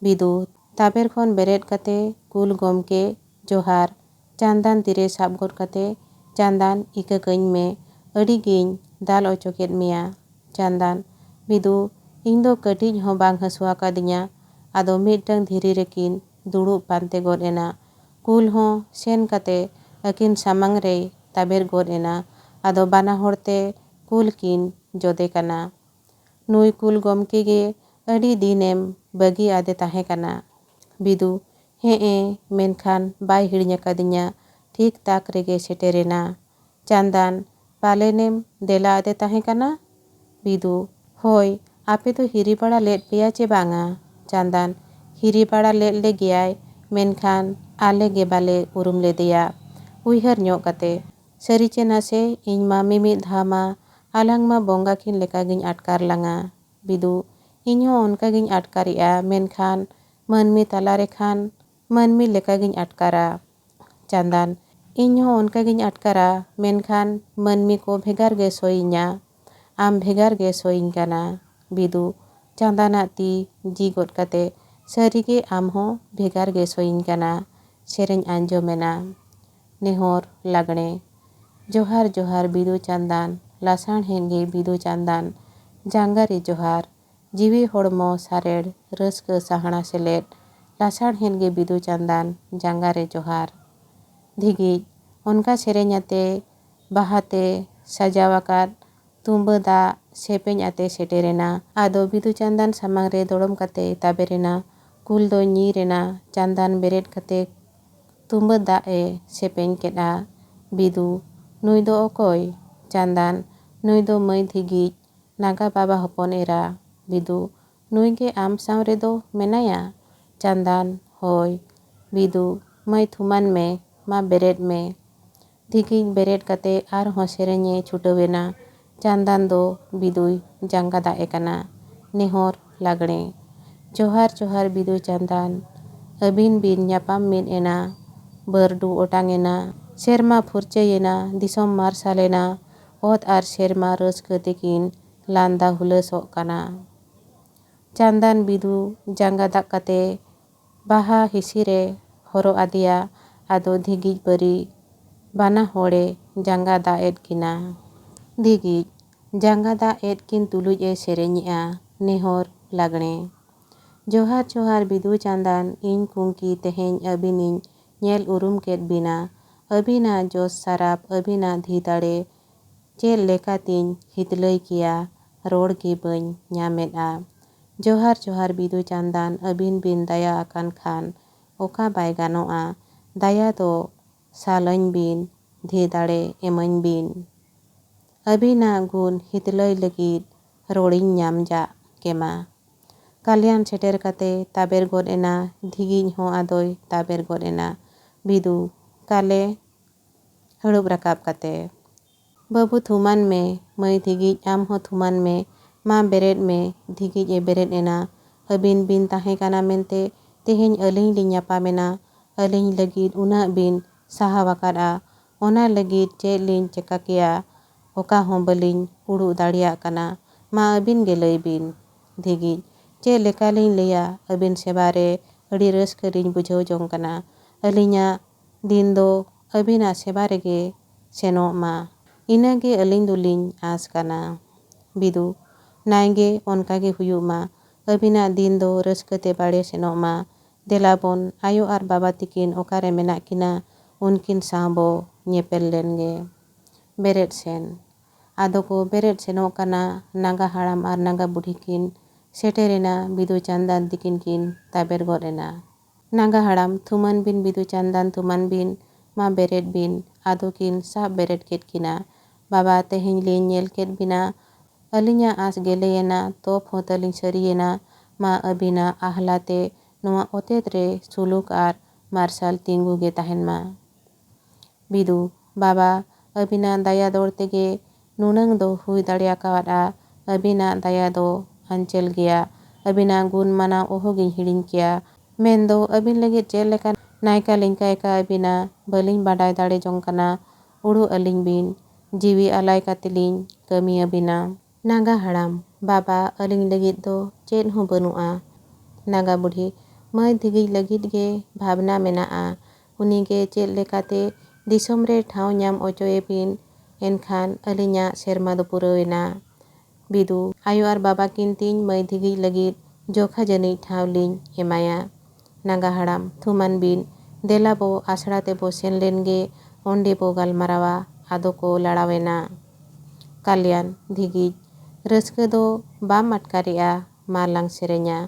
ᱵᱤᱫᱩ ᱛᱟᱵᱮᱨ ᱠᱷᱚᱱ ᱵᱮᱨᱮᱫ ᱠᱟᱛᱮ ᱠᱩᱞ ᱜᱚᱢᱠᱮ ᱡᱚᱦᱟᱨ᱾ ᱪᱟᱸᱫᱟᱱ ᱛᱤᱨᱮ ᱥᱟᱵ ᱜᱚᱫ ᱠᱟᱛᱮ, ᱪᱟᱸᱫᱟᱱ, ᱤᱠᱟᱹ ᱠᱟᱹᱧ ᱢᱮ, ᱟᱹᱰᱤ ᱜᱤᱧ ᱫᱟᱞ ᱚᱪᱚ ᱠᱮᱫ ᱢᱮᱭᱟ᱾ ᱪᱟᱸᱫᱟᱱ, ᱵᱤᱫᱩ, ᱤᱧ ᱫᱚ ᱠᱟᱹᱴᱤᱡ ᱦᱚᱸ ᱵᱟᱝ ᱦᱟᱹᱥᱩ ᱟᱠᱟᱫᱤᱧᱟ᱾ ᱟᱫᱚ ᱢᱤᱫᱴᱟᱝ ᱫᱷᱤᱨᱤ ᱨᱮᱠᱤᱱ ᱫᱩᱲᱩᱵ ᱯᱟᱱᱛᱮ ᱜᱚᱫ ᱮᱱᱟ᱾ ᱠᱩᱞ ᱦᱚᱸ ᱥᱮᱱ ᱠᱟᱛᱮ ᱟᱹᱠᱤᱱ ᱥᱟᱢᱟᱝ ᱨᱮᱭ ᱛᱟᱵᱮᱨ ᱜᱚᱫ ᱮᱱᱟ᱾ ᱟᱫᱚ ᱵᱟᱱᱟ ᱦᱚᱲ ᱛᱮ ᱠᱩᱞ ᱠᱤᱱ ᱡᱚᱫᱮ ᱠᱟᱱᱟ᱾ ᱱᱩᱭ ᱠᱩᱞ ᱜᱚᱢᱠᱮ ᱜᱮ ᱟᱹᱰᱤ ᱫᱤᱱᱮᱢ ᱵᱟᱹᱜᱤ ᱟᱫᱮ ᱛᱟᱦᱮᱸ ᱠᱟᱱᱟ᱾ ᱵᱤᱫᱩ, ᱦᱮᱸ ᱮ, ᱢᱮᱱᱠᱷᱟᱱ ᱵᱟᱭ ᱦᱤᱲᱤᱧ ᱟᱠᱟᱫᱤᱧᱟ, ᱴᱷᱤᱠ ᱛᱟᱠ ᱨᱮᱜᱮ ᱥᱮᱴᱮᱨᱮᱱᱟ᱾ ᱪᱟᱸᱫᱟᱱ, ᱯᱟᱞᱮᱱᱮᱢ ᱫᱮᱞᱟ ᱟᱫᱮ ᱛᱟᱦᱮᱸ ᱠᱟᱱᱟ? ᱵᱤᱫᱩ, ᱦᱳᱭ, ᱟᱯᱮ ᱫᱚ ᱦᱤᱨᱤ ᱵᱟᱲᱟ ᱞᱮᱫ ᱯᱮᱭᱟ ᱪᱮ ᱵᱟᱝᱟ? ᱪᱟᱸᱫᱟᱱ, ᱦᱤᱨᱤ ᱵᱟᱲᱟ ᱞᱮᱫ ᱞᱮ ᱜᱮᱭᱟᱭ, ᱢᱮᱱᱠᱷᱟᱱ ᱟᱞᱮ ᱜᱮ ᱵᱟᱞᱮ ᱩᱨᱩᱢ ᱞᱮᱫᱮᱭᱟ᱾ ᱩᱭᱦᱟᱹᱨ ᱧᱚᱜ ᱠᱟᱛᱮ, ᱥᱟᱹᱨᱤ ᱪᱮ ᱱᱟᱥᱮ, ᱤᱧ ᱢᱟ ᱢᱤᱢᱤᱫ ᱫᱷᱟᱣ ᱢᱟ ᱟᱞᱟᱝ ᱢᱟ ᱵᱚᱸᱜᱟ ᱠᱤᱱ ᱞᱮᱠᱟᱜᱤᱧ ᱟᱴᱠᱟᱨ ᱞᱟᱝᱟ᱾ ᱵᱤᱫᱩ, ᱤᱧ ᱦᱚᱸ ᱚᱱᱠᱟᱜᱤᱧ ᱟᱴᱠᱟᱨᱮᱜᱼᱟ, ᱢᱮᱱᱠᱷᱟᱱ ᱢᱟᱹᱱᱢᱤ ᱛᱟᱞᱟ ᱨᱮᱠᱷᱟᱱ ᱢᱟᱹᱱᱢᱤ ᱞᱮᱠᱟᱜᱤᱧ ᱟᱴᱠᱟᱨᱟ᱾ ᱪᱟᱸᱫᱟᱱ, ᱤᱧ ᱦᱚᱸ ᱚᱱᱠᱟᱜᱤᱧ ᱟᱴᱠᱟᱨᱟ, ᱢᱮᱱᱠᱷᱟᱱ ᱢᱟᱹᱱᱢᱤ ᱠᱚ ᱵᱷᱮᱜᱟᱨ ᱜᱮ ᱥᱚᱭᱤᱧᱟ᱾ ᱟᱢ ᱵᱷᱮᱜᱟᱨ ᱜᱮ ᱥᱚᱭᱤᱧ ᱠᱟᱱᱟ᱾ ᱵᱤᱫᱩ, ᱪᱟᱸᱫᱟᱱᱟᱜ ᱛᱤ ᱡᱤ ᱜᱚᱫ ᱠᱟᱛᱮ, ᱥᱟᱹᱨᱤᱜᱮ ᱟᱢ ᱦᱚᱸ ᱵᱷᱮᱜᱟᱨ ᱜᱮ ᱥᱚᱭᱤᱧ ᱠᱟᱱᱟ᱾ ᱥᱮᱨᱮᱧ ᱟᱸᱡᱚᱢᱮᱱᱟ᱾ ᱱᱮᱦᱚᱨ ᱞᱟᱜᱽᱬᱮ᱾ ᱡᱚᱦᱟᱨ ᱡᱚᱦᱟᱨ ᱵᱤᱫᱩ ᱪᱟᱸᱫᱟᱱ, ᱞᱟᱥᱟᱬᱦᱮᱫ ᱜᱮ ᱵᱤᱫᱩ ᱪᱟᱸᱫᱟᱱ, ᱡᱟᱸᱜᱟ ᱨᱮ ᱡᱚᱦᱟᱨ, ᱡᱤᱣᱤ ᱦᱚᱲᱢᱚ ᱥᱟᱨᱮᱲ, ᱨᱟᱹᱥᱠᱟᱹ ᱥᱟᱦᱟᱬᱟ ᱥᱮᱞᱮᱫ, ᱞᱟᱥᱟᱬᱦᱮᱫ ᱜᱮ ᱵᱤᱫᱩ ᱪᱟᱸᱫᱟᱱ, ᱡᱟᱸᱜᱟ ᱨᱮ ᱡᱚᱦᱟᱨ᱾ ᱫᱷᱤᱜᱤᱡ᱾ ᱚᱱᱠᱟ ᱥᱮᱨᱮᱧ ᱟᱛᱮ, ᱵᱟᱦᱟᱛᱮ ᱥᱟᱡᱟᱣ ᱟᱠᱟᱫ ᱛᱩᱸᱵᱟᱹ ᱫᱟᱜ ᱥᱮᱯᱮᱧ ᱟᱛᱮ ᱥᱮᱴᱮᱨᱮᱱᱟ᱾ ᱟᱫᱚ ᱵᱤᱫᱩ ᱪᱟᱸᱫᱟᱱ ᱥᱟᱢᱟᱝ ᱨᱮ ᱫᱚᱲᱚᱢ ᱠᱟᱛᱮᱭ ᱛᱟᱵᱮᱨᱮᱱᱟ᱾ ᱠᱩᱞ ᱫᱚᱭ ᱧᱤᱨ ᱮᱱᱟ᱾ ᱪᱟᱸᱫᱟᱱ ᱵᱮᱨᱮᱫ ᱠᱟᱛᱮ ᱛᱩᱸᱵᱟᱹ ᱫᱟᱜ ᱮ ᱥᱮᱯᱮᱧ ᱠᱮᱫᱼᱟ᱾ ᱵᱤᱫᱩ, ᱱᱩᱭ ᱫᱚ ᱚᱠᱚᱭ? ᱪᱟᱸᱫᱟᱱ, ᱱᱩᱭ ᱫᱚ ᱢᱟᱹᱭ ᱫᱷᱤᱜᱤᱡ, ᱱᱟᱜᱟ ᱵᱟᱵᱟ ᱦᱚᱯᱚᱱ ᱮᱨᱟ᱾ ᱵᱤᱫᱩ, ᱱᱩᱭ ᱜᱮ ᱟᱢ ᱥᱟᱶ ᱨᱮᱫᱚ ᱢᱮᱱᱟᱭᱟ? ᱪᱟᱸᱫᱟᱱ, ᱦᱳᱭ᱾ ᱵᱤᱫᱩ, ᱢᱟᱹᱭ ᱛᱷᱩᱢᱟᱱ ᱢᱮ, ᱢᱟ ᱵᱮᱨᱮᱫ ᱢᱮ᱾ ᱫᱷᱤᱜᱤᱡ ᱵᱮᱨᱮᱫ ᱠᱟᱛᱮ ᱟᱨᱦᱚᱸ ᱥᱮᱨᱮᱧ ᱮ ᱪᱷᱩᱴᱟᱹᱣ ᱮᱱᱟ᱾ ᱪᱟᱸᱫᱟᱱ ᱫᱚ ᱵᱤᱫᱩᱭ ᱡᱟᱸᱜᱟ ᱫᱟᱜ ᱮ ᱠᱟᱱᱟ᱾ ᱱᱮᱦᱚᱨ ᱞᱟᱜᱽᱬᱮ᱾ ᱡᱚᱦᱟᱨ ᱡᱚᱦᱟᱨ ᱵᱤᱫᱩ ᱪᱟᱸᱫᱟᱱ, ᱟᱹᱵᱤᱱ ᱵᱤᱱ ᱧᱟᱯᱟᱢ ᱢᱤᱫ ᱮᱱᱟ, ᱵᱟᱹᱨᱰᱩ ᱚᱴᱟᱝ ᱮᱱᱟ, ᱥᱮᱨᱢᱟ ᱯᱷᱩᱨᱪᱟᱹᱭᱮᱱᱟ, ᱫᱤᱥᱚᱢ ᱢᱟᱨᱥᱟᱞ ᱮᱱᱟ, ᱚᱛ ᱟᱨ ᱥᱮᱨᱢᱟ ᱨᱟᱹᱥᱠᱟᱹ ᱛᱮᱠᱤᱱ ᱞᱟᱸᱫᱟ ᱦᱩᱞᱟᱹᱥᱚᱜ ᱠᱟᱱᱟ᱾ ᱪᱟᱸᱫᱟᱱ ᱵᱤᱫᱩ ᱡᱟᱸᱜᱟ ᱫᱟᱜ ᱠᱟᱛᱮ ᱵᱟᱦᱟ ᱦᱤᱥᱤᱨᱮ ᱦᱚᱨᱚᱜ ᱟᱫᱮᱭᱟ, ᱟᱫᱚ ᱫᱷᱤᱜᱤᱡ ᱯᱟᱹᱨᱤ ᱵᱟᱱᱟ ᱦᱚᱲᱮ ᱡᱟᱸᱜᱟ ᱫᱟᱜ ᱮᱫ ᱠᱤᱱᱟ᱾ ᱫᱷᱤᱜᱤᱡ ᱡᱟᱸᱜᱟ ᱫᱟᱜ ᱮᱫ ᱠᱤᱱ ᱛᱩᱞᱩᱡ ᱮ ᱥᱮᱨᱮᱧᱮᱜᱼᱟ ᱱᱮᱦᱚᱨ ᱞᱟᱜᱽᱬᱮ᱾ ᱡᱚᱦᱟᱨ ᱡᱚᱦᱟᱨ ᱵᱤᱫᱩ ᱪᱟᱸᱫᱟᱱ, ᱤᱧ ᱠᱩᱝᱠᱤ ᱛᱮᱦᱮᱧ ᱟᱹᱵᱤᱱᱤᱧ ᱧᱮᱞ ᱩᱨᱩᱢ ᱠᱮᱫ ᱵᱤᱱᱟ᱾ ᱟᱹᱵᱤᱱᱟᱜ ᱡᱚᱥ ᱥᱟᱨᱟᱯ, ᱟᱹᱵᱤᱱᱟᱜ ᱫᱷᱤ ᱫᱟᱲᱮ, ᱪᱮᱫ ᱞᱮᱠᱟᱛᱤᱧ ᱦᱤᱛᱞᱟᱹᱭ ᱠᱮᱭᱟ, ᱨᱚᱲ ᱜᱮ ᱵᱟᱹᱧ ᱧᱟᱢᱮᱫᱼᱟ᱾ ᱡᱚᱦᱟᱨ ᱡᱚᱦᱟᱨ ᱵᱤᱫᱩ ᱪᱟᱸᱫᱟᱱ, ᱟᱹᱵᱤᱱ ᱵᱤᱱ ᱫᱟᱭᱟ ᱟᱠᱟᱱ ᱠᱷᱟᱱ ᱚᱠᱟ ᱵᱟᱭ ᱜᱟᱱᱚᱜᱼᱟ? ᱫᱟᱭᱟ ᱫᱚ ᱥᱟᱞᱟᱹᱧ ᱵᱤᱱ, ᱫᱷᱤ ᱫᱟᱲᱮ ᱮᱢᱟᱹᱧ ᱵᱤᱱ᱾ ᱟᱹᱵᱤᱱᱟᱜ ᱜᱩᱱ ᱦᱤᱛᱞᱟᱹᱭ ᱞᱟᱹᱜᱤᱫ ᱨᱚᱲᱤᱧ ᱧᱟᱢ ᱡᱟᱜ ᱠᱮᱢᱟ᱾ ᱠᱟᱞᱭᱟᱱ ᱥᱮᱴᱮᱨ ᱠᱟᱛᱮ ᱛᱟᱵᱮᱨ ᱜᱚᱫ ᱮᱱᱟ, ᱫᱷᱤᱜᱤᱡ ᱦᱚᱸ ᱟᱫᱚᱭ ᱛᱟᱵᱮᱨ ᱜᱚᱫ ᱮᱱᱟ᱾ ᱵᱤᱫᱩ, ᱠᱟᱞᱮ, ᱦᱟᱹᱲᱩᱵ ᱨᱟᱠᱟᱵ ᱠᱟᱛᱮ, ᱵᱟᱹᱵᱩ ᱛᱷᱩᱢᱟᱱ ᱢᱮ, ᱢᱟᱹᱭ ᱫᱷᱤᱜᱤᱡ ᱟᱢ ᱦᱚᱸ ᱛᱷᱩᱢᱟᱱ ᱢᱮ, ᱢᱟ ᱵᱮᱨᱮᱫ ᱢᱮ᱾ ᱫᱷᱤᱜᱤᱡ ᱮ ᱵᱮᱨᱮᱫ ᱮᱱᱟ᱾ ᱟᱹᱵᱤᱱ ᱵᱤᱱ ᱛᱟᱦᱮᱸ ᱠᱟᱱᱟ ᱢᱮᱱᱛᱮ ᱛᱮᱦᱮᱧ ᱟᱹᱞᱤᱧ ᱞᱤᱧ ᱧᱟᱯᱟᱢ ᱮᱱᱟ᱾ ᱟᱹᱞᱤᱧ ᱞᱟᱹᱜᱤᱫ ᱩᱱᱟᱹᱜ ᱵᱤᱱ ᱥᱟᱦᱟᱣ ᱟᱠᱟᱫᱼᱟ, ᱚᱱᱟ ᱞᱟᱹᱜᱤᱫ ᱪᱮᱫ ᱞᱤᱧ ᱪᱮᱠᱟ ᱠᱮᱭᱟ? ᱚᱠᱟ ᱦᱚᱸ ᱵᱟᱹᱞᱤᱧ ᱩᱰᱩᱠ ᱫᱟᱲᱮᱭᱟᱜ ᱠᱟᱱᱟ᱾ ᱢᱟ ᱟᱹᱵᱤᱱ ᱜᱮ ᱞᱟᱹᱭ ᱵᱤᱱ᱾ ᱫᱷᱤᱜᱤᱡ, ᱪᱮᱫ ᱞᱮᱠᱟ ᱞᱤᱧ ᱞᱟᱹᱭᱟ? ᱟᱹᱵᱤᱱ ᱥᱮᱵᱟ ᱨᱮ ᱟᱹᱰᱤ ᱨᱟᱹᱥᱠᱟᱹ ᱞᱤᱧ ᱵᱩᱡᱷᱟᱹᱣ ᱡᱚᱝ ᱠᱟᱱᱟ᱾ ᱟᱹᱞᱤᱧᱟᱜ ᱫᱤᱱ ᱫᱚ ᱟᱹᱵᱤᱱᱟᱜ ᱥᱮᱵᱟ ᱨᱮᱜᱮ ᱥᱮᱱᱚᱜ ᱢᱟ, ᱤᱱᱟᱹᱜᱮ ᱟᱹᱞᱤᱧ ᱫᱚᱞᱤᱧ ᱟᱸᱥ ᱠᱟᱱᱟ᱾ ᱵᱤᱫᱩ, ᱱᱟᱭᱜᱮ ᱚᱱᱠᱟ ᱜᱮ ᱦᱩᱭᱩᱜ ᱢᱟ, ᱟᱹᱵᱤᱱᱟᱜ ᱫᱤᱱ ᱫᱚ ᱨᱟᱹᱥᱠᱟᱹ ᱛᱮ ᱵᱟᱲᱮ ᱥᱮᱱᱚᱜ ᱢᱟ᱾ ᱫᱮᱞᱟ ᱵᱚᱱ, ᱟᱭᱳ ᱟᱨ ᱵᱟᱵᱟ ᱛᱤᱠᱤᱱ ᱚᱠᱟᱨᱮ ᱢᱮᱱᱟᱜ ᱠᱤᱱᱟ, ᱩᱱᱠᱤᱱ ᱥᱟᱶ ᱵᱚ ᱧᱮᱯᱮᱞ ᱞᱮᱱ ᱜᱮ᱾ ᱵᱮᱨᱮᱫ ᱥᱮᱱ᱾ ᱟᱫᱚ ᱠᱚ ᱵᱮᱨᱮᱫ ᱥᱮᱱᱚᱜ ᱠᱟᱱᱟ᱾ ᱱᱟᱸᱜᱟ ᱦᱟᱲᱟᱢ ᱟᱨ ᱱᱟᱸᱜᱟ ᱵᱩᱰᱷᱤ ᱠᱤᱱ ᱥᱮᱴᱮᱨ ᱮᱱᱟ᱾ ᱵᱤᱫᱩ ᱪᱟᱸᱫᱟᱱ ᱛᱤᱠᱤᱱ ᱠᱤᱱ ᱛᱟᱵᱮᱨ ᱜᱚᱫ ᱮᱱᱟ᱾ ᱱᱟᱸᱜᱟ ᱦᱟᱲᱟᱢ, ᱛᱷᱩᱢᱟᱱ ᱵᱤᱱ ᱵᱤᱫᱩ ᱪᱟᱸᱫᱟᱱ, ᱛᱷᱩᱢᱟᱱ ᱵᱤᱱ, ᱢᱟ ᱵᱮᱨᱮᱫ ᱵᱤᱱ᱾ ᱟᱫᱚ ᱠᱤᱱ ᱥᱟᱵ ᱵᱮᱨᱮᱫ ᱠᱮᱫ ᱠᱤᱱᱟ᱾ ᱵᱟᱵᱟ, ᱛᱮᱦᱮᱧ ᱞᱤᱧ ᱧᱮᱞ ᱠᱮᱫ ᱵᱤᱱᱟ᱾ ᱟᱹᱞᱤᱧᱟᱜ ᱟᱸᱥ ᱜᱮᱞᱮᱭᱮᱱᱟ, ᱛᱚᱯ ᱦᱚᱸ ᱛᱟᱹᱞᱤᱧ ᱥᱟᱹᱨᱤᱭᱮᱱᱟ᱾ ᱢᱟ ᱟᱹᱵᱤᱱᱟᱜ ᱟᱦᱞᱟ ᱛᱮ ᱱᱚᱣᱟ ᱚᱛᱮᱛ ᱨᱮ ᱥᱩᱞᱩᱠ ᱟᱨ ᱢᱟᱨᱥᱟᱞ ᱛᱤᱸᱜᱩ ᱜᱮ ᱛᱟᱦᱮᱱ ᱢᱟ᱾ ᱵᱤᱫᱩ, ᱵᱟᱵᱟ, ᱟᱹᱵᱤᱱᱟᱜ ᱫᱟᱭᱟ ᱫᱚᱲ ᱛᱮᱜᱮ ᱱᱩᱱᱟᱹᱝ ᱫᱚ ᱦᱩᱭ ᱫᱟᱲᱮ ᱟᱠᱟᱣᱟᱫᱼᱟ᱾ ᱟᱹᱵᱤᱱᱟᱜ ᱫᱟᱭᱟ ᱫᱚ ᱟᱧᱪᱮᱞ ᱜᱮᱭᱟ᱾ ᱟᱹᱵᱤᱱᱟᱜ ᱜᱩᱱ ᱢᱟᱱᱟᱣ ᱚᱦᱚᱜᱤᱧ ᱦᱤᱲᱤᱧ ᱠᱮᱭᱟ᱾ ᱢᱮᱱᱫᱚ ᱟᱹᱵᱤᱱ ᱞᱟᱹᱜᱤᱫ ᱪᱮᱫ ᱞᱮᱠᱟ ᱱᱟᱭᱠᱟ ᱞᱤᱧ ᱠᱟᱭᱠᱟ ᱟᱹᱵᱤᱱᱟ, ᱵᱟᱹᱞᱤᱧ ᱵᱟᱰᱟᱭ ᱫᱟᱲᱮ ᱡᱚᱝ ᱠᱟᱱᱟ᱾ ᱩᱲᱩ ᱟᱹᱞᱤᱧ ᱵᱤᱱ, ᱡᱤᱣᱤ ᱟᱞᱟᱭ ᱠᱟᱛᱮ ᱞᱤᱧ ᱠᱟᱹᱢᱤ ᱟᱹᱵᱤᱱᱟ᱾ ᱱᱟᱜᱟ ᱦᱟᱲᱟᱢ, ᱵᱟᱵᱟ, ᱟᱹᱞᱤᱧ ᱞᱟᱹᱜᱤᱫ ᱫᱚ ᱪᱮᱫ ᱦᱚᱸ ᱵᱟᱹᱱᱩᱜᱼᱟ᱾ ᱱᱟᱜᱟ ᱵᱩᱰᱷᱤ, ᱢᱟᱹᱭ ᱫᱷᱤᱜᱤᱡ ᱞᱟᱹᱜᱤᱫ ᱜᱮ ᱵᱷᱟᱵᱽᱱᱟ ᱢᱮᱱᱟᱜᱼᱟ᱾ ᱩᱱᱤ ᱜᱮ ᱪᱮᱫ ᱞᱮᱠᱟᱛᱮ ᱫᱤᱥᱚᱢ ᱨᱮ ᱴᱷᱟᱶ ᱧᱟᱢ ᱚᱪᱚᱭᱮ ᱵᱤᱱ, ᱮᱱᱠᱷᱟᱱ ᱟᱹᱞᱤᱧᱟᱜ ᱥᱮᱨᱢᱟ ᱫᱚ ᱯᱩᱨᱟᱹᱣ ᱮᱱᱟ᱾ ᱵᱤᱫᱩ, ᱟᱭᱳ ᱟᱨ ᱵᱟᱵᱟ ᱠᱤᱱ ᱛᱤᱧ ᱢᱟᱹᱭ ᱫᱷᱤᱜᱤᱡ ᱞᱟᱹᱜᱤᱫ ᱡᱚᱠᱷᱟ ᱡᱟᱹᱱᱤᱡ ᱴᱷᱟᱶ ᱞᱤᱧ ᱮᱢᱟᱭᱟ᱾ ᱱᱟᱜᱟ ᱦᱟᱲᱟᱢ, ᱛᱷᱩᱢᱟᱱ ᱵᱤᱱ, ᱫᱮᱞᱟ ᱵᱚ ᱟᱥᱲᱟ ᱛᱮᱵᱚ ᱥᱮᱱ ᱞᱮᱱ ᱜᱮ, ᱚᱸᱰᱮ ᱵᱚ ᱜᱟᱞᱢᱟᱨᱟᱣᱟ᱾ ᱟᱫᱚ ᱠᱚ ᱞᱟᱲᱟᱣᱮᱱᱟ᱾ ᱠᱟᱞᱭᱟᱱ, ᱫᱷᱤᱜᱤᱡ, ᱨᱟᱹᱥᱠᱟᱹ ᱫᱚ ᱵᱟᱢ ᱟᱴᱠᱟᱨᱮᱜᱼᱟ, ᱢᱟ ᱞᱟᱝ ᱥᱮᱨᱮᱧᱟ᱾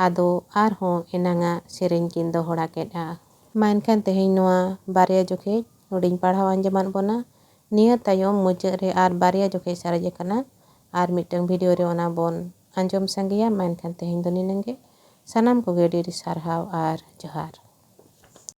ᱟᱫᱚ ᱟᱨᱦᱚᱸ ᱮᱱᱟᱝᱟᱜ ᱥᱮᱨᱮᱧ ᱠᱤᱱ ᱫᱚᱦᱚᱲᱟ ᱠᱮᱫᱼᱟ᱾ ᱢᱟ ᱮᱱᱠᱷᱟᱱ ᱛᱮᱦᱮᱧ ᱱᱚᱣᱟ ᱵᱟᱨᱭᱟ ᱡᱚᱠᱷᱮᱡ ᱱᱚᱰᱮᱧ ᱯᱟᱲᱦᱟᱣ ᱟᱸᱡᱚᱢᱟᱫ ᱵᱚᱱᱟ᱾ ᱱᱤᱭᱟᱹ ᱛᱟᱭᱚᱢ ᱢᱩᱪᱟᱹᱫ ᱨᱮ ᱟᱨ ᱵᱟᱨᱭᱟ ᱡᱚᱠᱷᱮᱡ ᱥᱟᱨᱮᱡ ᱟᱠᱟᱱᱟ, ᱟᱨ ᱢᱤᱫᱴᱟᱝ ᱵᱷᱤᱰᱤᱭᱳ ᱨᱮ ᱚᱱᱟ ᱵᱚᱱ ᱟᱸᱡᱚᱢ ᱥᱟᱸᱜᱮᱭᱟ᱾ ᱢᱟ ᱮᱱᱠᱷᱟᱱ ᱛᱮᱦᱮᱧ ᱫᱚ ᱱᱤᱱᱟᱹᱝ ᱜᱮ᱾ ᱥᱟᱱᱟᱢ ᱠᱚᱜᱮ ᱟᱹᱰᱤ ᱟᱹᱰᱤ ᱥᱟᱨᱦᱟᱣ ᱟᱨ ᱡᱚᱦᱟᱨ᱾